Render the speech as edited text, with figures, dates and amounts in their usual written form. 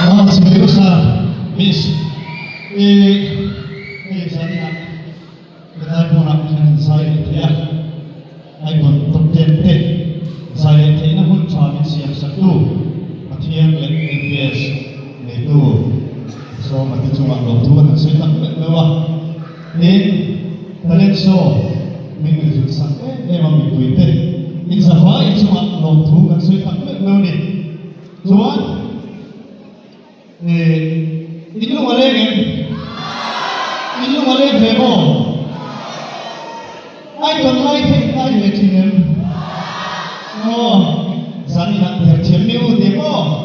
Aw chibai u sir, miss i hei zaninah helai hmunah kan inzai leh thei a, Icon top ten te zai leh theihna hun tha min siam saktu Pathian leh NPS neitu Sawma te chungah lawmthu kan han sawi tak meuh meuh a, tin talent show min ngaihhlut sak em em a mipui te inzavai chungah lawmthu kan sawi tak meuh meuh a ni. Chuan eh in lung a leng em? In lung a leng ve maw? Ai tawn lai theih ngai ve thin em? Aw, zan inah der thiam mi u teh maw?